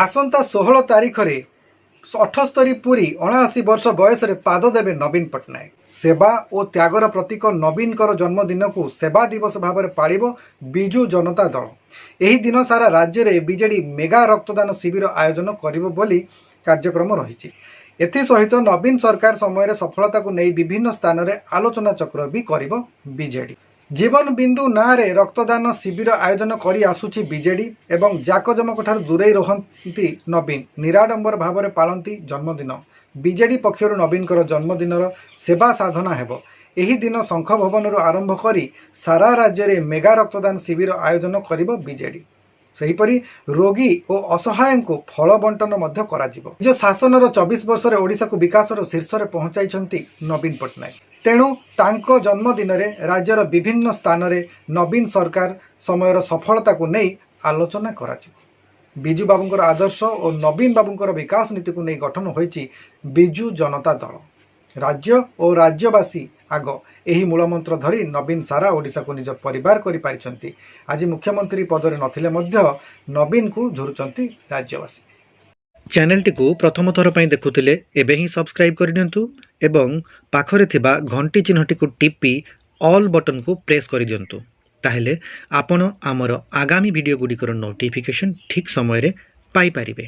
ଆସନ୍ତା 16 ତାରିଖରେ 78 ପୁରି 79 ବର୍ଷ ବୟସରେ ପାଦ ଦେବେ ନବୀନ ପଟ୍ଟନାୟକ। ସେବା ଓ ତ୍ୟାଗର ପ୍ରତୀକ ନବୀନଙ୍କର ଜନ୍ମଦିନକୁ ସେବା ଦିବସ ଭାବରେ ପାଳିବ ବିଜୁ ଜନତା ଦଳ। ଏହି ଦିନ ସାରା ରାଜ୍ୟରେ ବିଜେଡି ମେଗା ରକ୍ତଦାନ ଶିବିର ଆୟୋଜନ କରିବ ବୋଲି କାର୍ଯ୍ୟକ୍ରମ ରହିଛି। ଏଥିସହିତ ନବୀନ ସରକାର ସମୟରେ ସଫଳତାକୁ ନେଇ ବିଭିନ୍ନ ସ୍ଥାନରେ ଆଲୋଚନା ଚକ୍ର ବି କରିବ ବିଜେଡି। ଜୀବନ ବିନ୍ଦୁ ନାଁରେ ରକ୍ତଦାନ ଶିବିର ଆୟୋଜନ କରି ଆସୁଛି ବିଜେଡି ଏବଂ ଜାକଜମକଠାରୁ ଦୂରେଇ ରହନ୍ତି ନବୀନ, ନିରାଡମ୍ବର ଭାବରେ ପାଳନ୍ତି ଜନ୍ମଦିନ। ବିଜେଡି ପକ୍ଷରୁ ନବୀନଙ୍କର ଜନ୍ମଦିନର ସେବା ସାଧନା ହେବ। ଏହି ଦିନ ଶଙ୍ଖ ଭବନରୁ ଆରମ୍ଭ କରି ସାରା ରାଜ୍ୟରେ ମେଗା ରକ୍ତଦାନ ଶିବିର ଆୟୋଜନ କରିବ ବିଜେଡି। ସେହିପରି ରୋଗୀ ଓ ଅସହାୟଙ୍କୁ ଫଳ ବଣ୍ଟନ ମଧ୍ୟ କରାଯିବ। ନିଜ ଶାସନର 24 ବର୍ଷରେ ଓଡ଼ିଶାକୁ ବିକାଶର ଶୀର୍ଷରେ ପହଞ୍ଚାଇଛନ୍ତି ନବୀନ ପଟ୍ଟନାୟକ। ତେଣୁ ତାଙ୍କ ଜନ୍ମଦିନରେ ରାଜ୍ୟର ବିଭିନ୍ନ ସ୍ଥାନରେ ନବୀନ ସରକାର ସମୟର ସଫଳତାକୁ ନେଇ ଆଲୋଚନା କରାଯିବ। ବିଜୁ ବାବୁଙ୍କର ଆଦର୍ଶ ଓ ନବୀନ ବାବୁଙ୍କର ବିକାଶ ନୀତିକୁ ନେଇ ଗଠନ ହୋଇଛି ବିଜୁ ଜନତା ଦଳ। ରାଜ୍ୟ ଓ ରାଜ୍ୟବାସୀ ଆଗ, ଏହି ମୂଳମନ୍ତ୍ର ଧରି ନବୀନ ସାରା ଓଡ଼ିଶାକୁ ନିଜ ପରିବାର କରିପାରିଛନ୍ତି। ଆଜି ମୁଖ୍ୟମନ୍ତ୍ରୀ ପଦରେ ନଥିଲେ ମଧ୍ୟ ନବୀନକୁ ଝୁରୁଛନ୍ତି ରାଜ୍ୟବାସୀ। ଚ୍ୟାନେଲଟିକୁ ପ୍ରଥମ ଥର ପାଇଁ ଦେଖୁଥିଲେ ଏବେ ହିଁ ସବସ୍କ୍ରାଇବ୍ କରିନିଅନ୍ତୁ ଏବଂ ପାଖରେ ଥିବା ଘଣ୍ଟି ଚିହ୍ନଟିକୁ ଟିପି ଅଲ୍ ବଟନକୁ ପ୍ରେସ୍ କରିଦିଅନ୍ତୁ। ତାହେଲେ ଆପଣ ଆମର ଆଗାମୀ ଭିଡ଼ିଓ ଗୁଡ଼ିକର ନୋଟିଫିକେସନ୍ ଠିକ୍ ସମୟରେ ପାଇପାରିବେ।